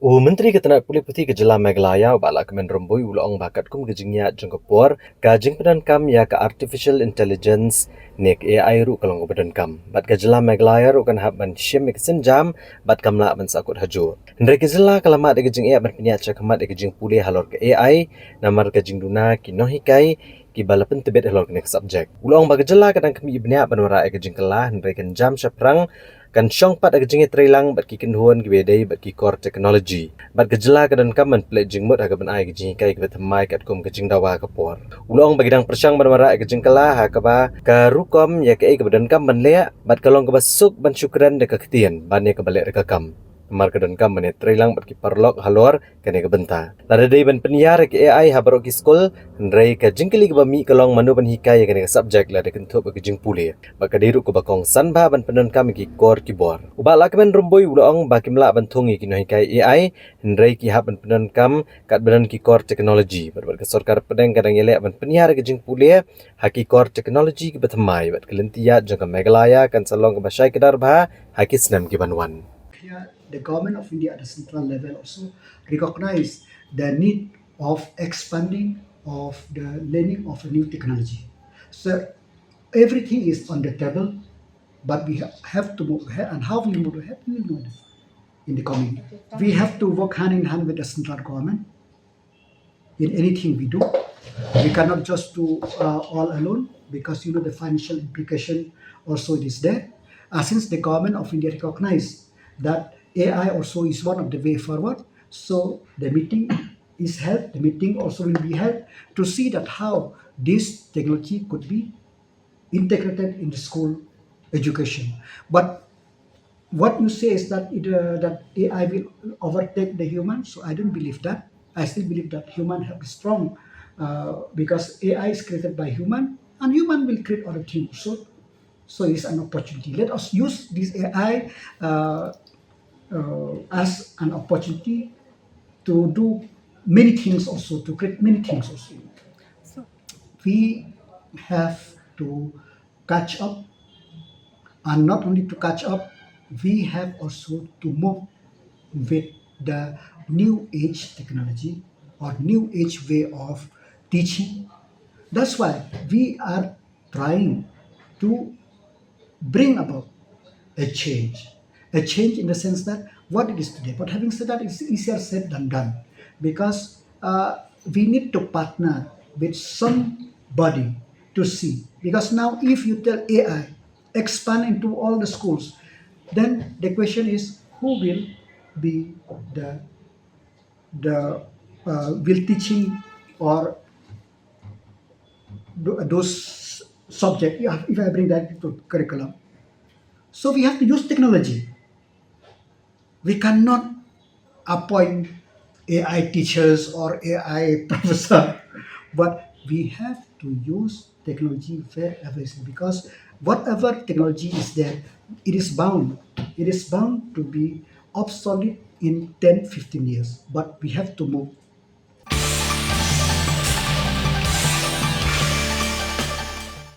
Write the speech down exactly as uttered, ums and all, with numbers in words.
U Myntri ka tnat pule puthi ka jylla Meghalaya, u Bah Lahkmen Rymbui, u la ong ba katkum ka jingïaid jong ka por, ka jingpyndonkam ïa ka artificial intelligence ne ka A I ruh ka long kaba donkam. Bad ka jylla Meghalaya ruh kan hap ban shim ïa ka sienjam, bad kam lah ban sahkut hajuh. Hynrei ka jylla ka la mad ïa ka jingeh ban pynïaid shakhmat ïa ka jingpule halor ka A I, namar ka jingduna ki nonghikai kiba la pyntbit halor kane ka subject. U la ong ba ka jylla ka dang khmih bniah ban wanrah ïa ka jingkylla, hynrei kan jam shaphrang, kan shong pat ïa ka jingïatreilang bad ki kynhun kiba dei bad ki kor technology. Bad ka jylla ka donkam ban pynleit jingmut ha kaban ai ka jinghikai kaba thymmai katkum ka jingdawa ka por. U la ong ba ki dang pyrshang ban wanrah ïa ka jingkylla ha kaba ka rukom ïa kaei kaba donkam ban leh, bad ka long kaba suk ban shu kren da ka ktien ban ïa kaba leh da ka kam. Namar ka donkam ban ïatreilang bad ki paralok halor kane ka bynta. Lada dei ban pynïar ïa ka A I ha baroh ki skul, hynrei ka jingkylli kaba mih ka long mano ban hikai ïa kane ka subject lada kynthup ïa ka jingpule. Bad ka dei ruh kaba kongsan bha ban pyndonkam ïa ki kor ki bor. U Bah Lahkmen Rymbui u la ong ba kim lah ban thung ïa ki nonghikai A I, hynrei ki hap ban pyndonkam katba don ki kor technology. Bad, bad ka sorkar pdeng ka dang ïaleh ban pynïar ïa ka jingpule ha ki kor technology kiba thymmai, bad ka lynti ïaid jong ka Meghalaya kan sa long kaba shai kdar bha ha ki snem kiban wan. Here, the government of India at the central level also recognize the need of expanding of the learning of a new technology. So everything is on the table, but we ha- have to move ahead, and how we move ahead, we will know this in the coming. We have to work hand in hand with the central government in anything we do. We cannot just do uh, all alone, because you know the financial implication also is there. Uh, since the government of India recognize that A I also is one of the way forward, so the meeting is held. The meeting also will be held to see that how this technology could be integrated in the school education. But what you say is that it, uh, that A I will overtake the human. So I don't believe that. I still believe that human have strong, uh, because A I is created by human, and human will create other things. So, so it's an opportunity. Let us use this A I uh, uh, as an opportunity to do many things also, to create many things also. We have to catch up, and not only to catch up, we have also to move with the new age technology or new age way of teaching. That's why we are trying to bring about a change. A change in the sense that what it is today. But having said that, it's easier said than done, because uh, we need to partner with somebody to see. Because now, if you tell A I, expand into all the schools, then the question is, who will be the the uh, will teaching or th- those subject, if I bring that to curriculum? So we have to use technology. We cannot appoint A I teachers or A I professor, but we have to use technology wherever is, because whatever technology is there, it is bound. It is bound to be obsolete in ten, fifteen years. But we have to move